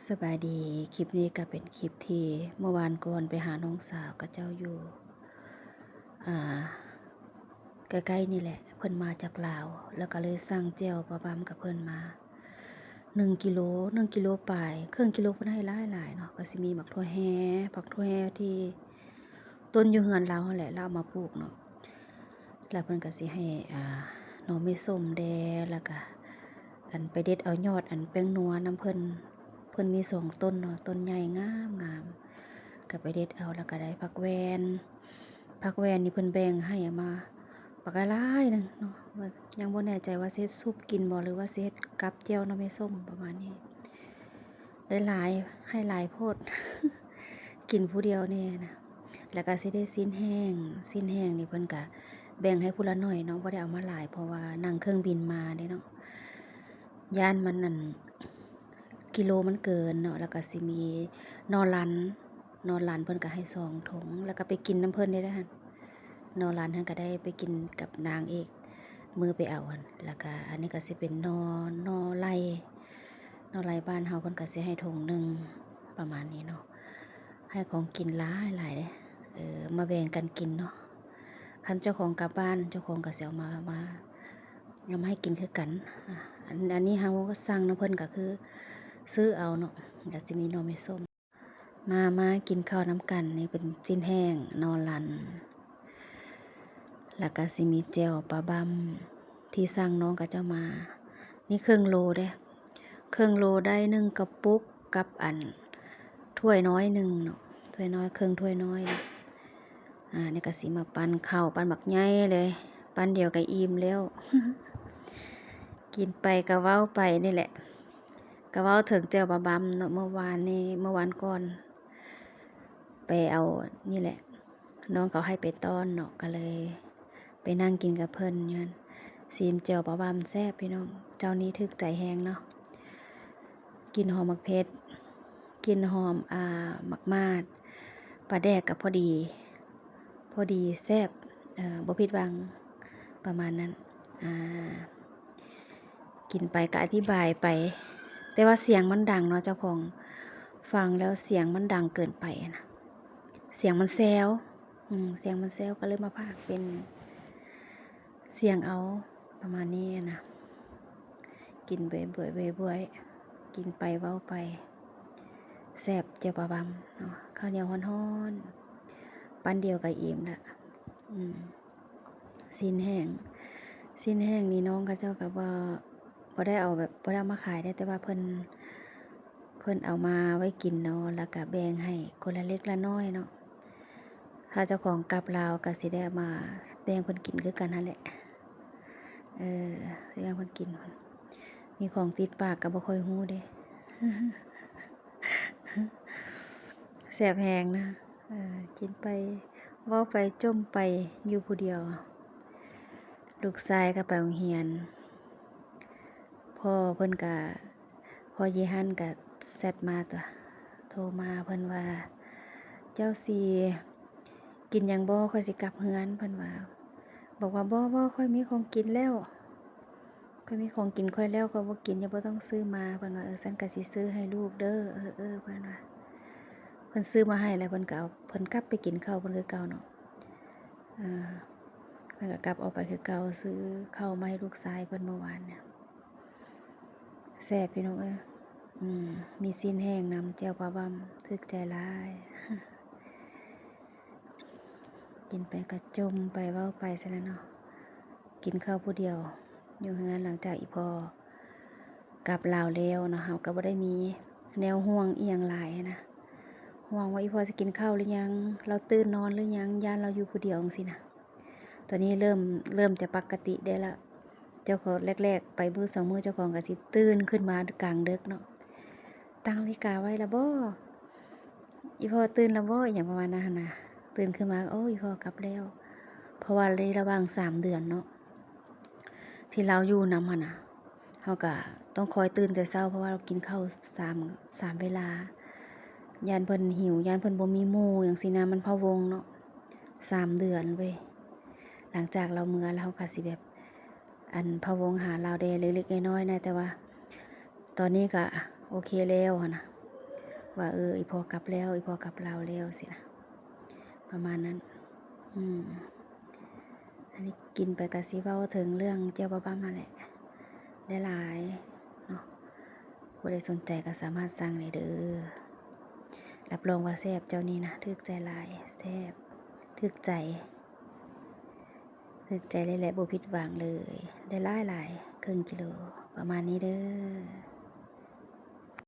ສະບາຍດີ, ຄລິບນີ້ກໍເປັນຄລິບທີ່ເມື່ອວານກ່ອນໄປຫານ້ອງສາວເຂົາເຈົ້າຢູ່ ອ່າ ໃກ້ໆນີ້ແຫຼະ, ເພິ່ນມາຈາກລາວ ແລ້ວກໍເລີຍສັ່ງແຈ່ວປາບຳກັບເພິ່ນມາ ໜຶ່ງກິໂລ, ໜຶ່ງກິໂລປາຍ, ເຄິ່ງກິໂລເພິ່ນໃຫ້ຫຼາຍໆເນາະ, ກໍຊິມີໝາກຖົ່ວແຮ່, ຜັກຖົ່ວແຮ່ທີ່ຕົ້ນຢູ່ເຮືອນລາວຫັ້ນແຫຼະ, ລາວເອົາມາປູກເນາະ. ແລ້ວເພິ່ນກໍຊິໃຫ້ ອ່າ ໜໍ່ໄມ້ສົ້ມແດ່ ແລ້ວກໍ ອັນ ໄປເດັດເອົາຍອດ ອັນ ແປ້ງນົວນຳເພິ່ນ, ເພິ່ນມີສອງຕົ້ນເນາະ, ຕົ້ນໃຫຍ່ງາມໆ ກໍໄປເດັດເອົາ. ແລ້ວກໍໄດ້ຜັກແວ່ນ, ຜັກແວ່ນນີ້ເພິ່ນແບ່ງໃຫ້ເອົາມາບັກຫຼາຍໆໜຶ່ງເນາະ, ວ່າຍັງບໍ່ແນ່ໃຈວ່າຊິເຮັດຊຸບກິນບໍ່ ຫຼືວ່າຊິເຮັດກັບແຈ່ວໜໍ່ໄມ້ສົ້ມ ປະມານນີ້. ໄດ້ຫຼາຍ ໃຫ້ຫຼາຍໂພດ ກິນຜູ້ດຽວແດ່ນະ. ແລ້ວກໍຊິໄດ້ຊີ້ນແຫ້ງ, ຊີ້ນແຫ້ງນີ້ເພິ່ນກະແບ່ງໃຫ້ຜູ້ລະໜ້ອຍເນາະ, ບໍ່ໄດ້ເອົາມາຫຼາຍ ເພາະວ່ານັ່ງເຄື່ອງບິນມາເດ້ເນາະ, ຢ້ານມັນ ອັນ ກິໂລມັນເກີນເນາະ. ແລ້ວກໍຊິມີໜໍ່ລັນ, ໜໍ່ລັນເພິ່ນກໍໃຫ້ສອງຖົງ, ແລ້ວກໍໄປກິນນຳເພິ່ນໄດ້ເດ້ຫັ້ນ. ໜໍ່ລັນຫັ້ນກໍໄດ້ໄປກິນກັບນາງເອກ ມື້ໄປເອົາຫັ້ນ. ແລ້ວກໍອັນນີ້ກໍຊິເປັນໜໍ່ ໜໍ່ໄລ່, ໜໍ່ໄລ່ບ້ານເຮົາ ເພິ່ນກໍຊິໃຫ້ຖົງໜຶ່ງ ປະມານນີ້ເນາະ, ໃຫ້ຂອງກິນຫຼາຍໆເດ້. ເອີ ມາແບ່ງກັນກິນເນາະ, ຄັນເຈົ້າຂອງກັບບ້ານ ເຈົ້າຂອງກໍຊິເອົາມາ ມາ ເອົາມາໃຫ້ກິນຄືກັນ. ອາ ອັນ ອັນນີ້ເຮົາກໍສັ່ງນຳເພິ່ນ ກໍຄືຊື້ເອົາເນາະ, ກໍຊິມີໜໍ່ໄມ້ສົ້ມ. ມາ ມາກິນເຂົ້ານຳກັນ. ນີ້ເປັນຊີ້ນແຫ້ງໜໍ່ລັນ, ແລ້ວກໍຊິມີແຈ່ວປາບຳທີ່ສັ່ງນ້ອງເຂົາເຈົ້າມາ. ນີ້ເຄິ່ງໂລເດ້, ເຄິ່ງໂລໄດ້ໜຶ່ງກະປຸກກັບອັນຖ້ວຍນ້ອຍໜຶ່ງເນາະ, ຖ້ວຍນ້ອຍ ເຄິ່ງຖ້ວຍນ້ອຍ. ອາ ນີ້ກໍຊິມາປັ້ນເຂົ້າ, ປັ້ນບັກໃຫຍ່ເລີຍ, ປັ້ນດຽວກໍອີ່ມແລ້ວ. ກິນໄປກໍເວົ້າໄປນີ້ແຫຼະ. ກໍເວົ້າເຖິງແຈ່ວປາບຳເນາະ, ເມື່ອວານນີ້ ເມື່ອວານກ່ອນໄປເອົານີ້ແຫຼະ, ນ້ອງເຂົາໃຫ້ໄປຕ້ອນເນາະ, ກໍເລີຍໄປນັ່ງກິນກັບເພິ່ນຢູ່ຫັ້ນ. ຊີມແຈ່ວປາບຳແຊບພີ່ນ້ອງ, ເຈົ້ານີ້ຖືກໃຈແຮງເນາະ, ກິ່ນຫອມໝາກເຜັດ, ກິ່ນຫອມ ອ່າ ໝາກມາດ, ປາແດກກໍພໍດີ ພໍດີແຊບ ເອີ ບໍ່ຜິດຫວັງ ປະມານນັ້ນ. ອາ ກິນໄປກໍອະທິບາຍໄປ, ແຕ່ວ່າສຽງມັນດັງເນາະ, ເຈົ້າຂອງຟັງແລ້ວສຽງມັນດັງເກີນໄປນະ, ສຽງມັນແຊວ ອືມ ສຽງມັນແຊວ, ກໍເລີຍມາພາກເປັນສຽງເອົາ ປະມານນີ້ນະ. ກິນເບຍບວຍ ເບຍບວຍ ກິນໄປເວົ້າໄປ ແຊບແຈ່ວປາບຳເນາະ, ເຂົ້າໜຽວຮ້ອນໆ ປັ້ນດຽວກໍອີ່ມລະ. ອືມ ຊີ້ນແຫ້ງ ຊີ້ນແຫ້ງນີ້ນ້ອງເຂົາເຈົ້າກໍບໍ່ ບໍ່ໄດ້ເອົາແບບ ບໍ່ໄດ້ເອົາມາຂາຍເດ້, ແຕ່ວ່າເພິ່ນ ເພິ່ນເອົາມາໄວ້ກິນເນາະ, ແລ້ວກະແບ່ງໃຫ້ຄົນລະເລັກລະນ້ອຍເນາະ. ຖ້າເຈົ້າຂອງກັບລາວກະຊິໄດ້ເອົາມາແບ່ງເພິ່ນກິນຄືກັນຫັ້ນແຫຼະ. ເອີ ຊິແບ່ງເພິ່ນກິນ, ມີຂອງຕິດປາກກະບໍ່ຄ່ອຍຮູ້ເດ້. ແຊບແຮງນະ. ເອີ ກິນໄປເວົ້າໄປຈົ່ມໄປຢູ່ຜູ້ດຽວ. ລູກຊາຍກໍໄປໂຮງຮຽນ, ພໍ່ເພິ່ນກະ ພໍ່ເຢຍຮັນກະແຊັດມາຕົວະ ໂທມາ, ເພິ່ນວ່າ ເຈົ້າຊິກິນຫຍັງບໍ່? ຂ້ອຍຊິກັບເຮືອນ ເພິ່ນວ່າ. ບອກວ່າ ບໍ່ ບໍ່ ຂ້ອຍມີຂອງກິນແລ້ວ, ຂ້ອຍມີຂອງກິນຂ້ອຍແລ້ວ, ຂ້ອຍບໍ່ກິນ, ເຈົ້າບໍ່ຕ້ອງຊື້ມາ ເພິ່ນວ່າ. ເອີ ຊັ້ນກະຊິຊື້ໃຫ້ລູກເດີ. ເອີ ເອີ ເພິ່ນວ່າ. ເພິ່ນຊື້ມາໃຫ້ແລ້ວ ເພິ່ນກໍເອົາ ເພິ່ນກັບໄປກິນເຂົ້າເພິ່ນຄືເກົ່າເນາະ. ເອີ ເພິ່ນກໍກັບອອກໄປຄືເກົ່າ, ຊື້ເຂົ້າມາໃຫ້ລູກຊາຍເພິ່ນເມື່ອວານນີ້. ແຊບພີ່ນ້ອງເອີຍ. ອືມ ມີຊີ້ນແຫ້ງນຳ ແຈ່ວປາບຳ ຖືກໃຈຫຼາຍ. ກິນໄປກະຈົ່ມໄປເວົ້າໄປຊັ້ນແຫຼະເນາະ, ກິນເຂົ້າຜູ້ດຽວຢູ່ເຮືອນ. ຫຼັງຈາກອີ່ພໍ່ກັບລາວແລ້ວເນາະ, ເຮົາກໍບໍ່ໄດ້ມີແນວຫ່ວງອີ່ຫຍັງຫຼາຍນະ, ຫ່ວງວ່າອີ່ພໍ່ຊິກິນເຂົ້າຫຼືຍັງ, ລາວຕື່ນນອນຫຼືຍັງ, ຢ້ານລາວຢູ່ຜູ້ດຽວຈັ່ງຊີ້ນະ. ຕອນນີ້ເລີ່ມ ເລີ່ມຈະປົກກະຕິໄດ້ລະ. ເຈົ້າຂອງ ແລກໆ ໄປມື້ສອງມື້ ເຈົ້າຂອງກໍຊິຕື່ນຂຶ້ນມາກາງດຶກເນາະ, ຕັ້ງນາລິກາໄວ້ລະບໍ? ອີ່ພໍ່ຕື່ນລະບໍ? ອີ່ຫຍັງປະມານນັ້ນຫັ້ນນະ. ຕື່ນຂຶ້ນມາ ໂອ້ ອີ່ພໍ່ກັບແລ້ວ. ເພາະວ່າໃນລະຫວ່າງສາມເດືອນເນາະ ທີ່ລາວຢູ່ນຳຫັ້ນນະ, ເຮົາກະຕ້ອງຄອຍຕື່ນແຕ່ເຊົ້າ ເພາະວ່າລາວກິນເຂົ້າສາມ ສາມເວລາ. ຢ້ານເພິ່ນຫິວ, ຢ້ານເພິ່ນບໍ່ມີໝູ່ຫຍັງຊີ້ນະ, ມັນພະວົງເນາະ, ສາມເດືອນເວີຍ. ຫຼັງຈາກລາວເມືອແລ້ວ ເຮົາກະຊິແບບ ອັນ ພະວົງຫາລາວແດ່ເລັກໆນ້ອຍໆນະ, ແຕ່ວ່າຕອນນີ້ກະໂອເຄແລ້ວຫັ້ນນະ. ວ່າ ເອີ ອີ່ພໍ່ກັບແລ້ວ ອີ່ພໍ່ກັບລາວແລ້ວຊີ້ນະ ປະມານນັ້ນ. ອືມ ອັນນີ້ກິນໄປກະຊິເວົ້າເຖິງເລື່ອງແຈ່ວບາບາມຫັ້ນແຫຼະ ໄດ້ຫຼາຍເນາະ. ຜູ້ໃດສົນໃຈກໍສາມາດສັ່ງໄດ້ເດີ ຮັບຮອງວ່າແຊບ ເຈົ້ານີ້ນະ ຖືກໃຈຫຼາຍ ແຊບ ຖືກໃຈ ຖືກໃຈເລີຍແຫຼະ ບໍ່ຜິດຫວັງເລີຍ ໄດ້ຫຼາຍໆ ເຄິ່ງກິໂລ ປະມານນີ້ເດີ.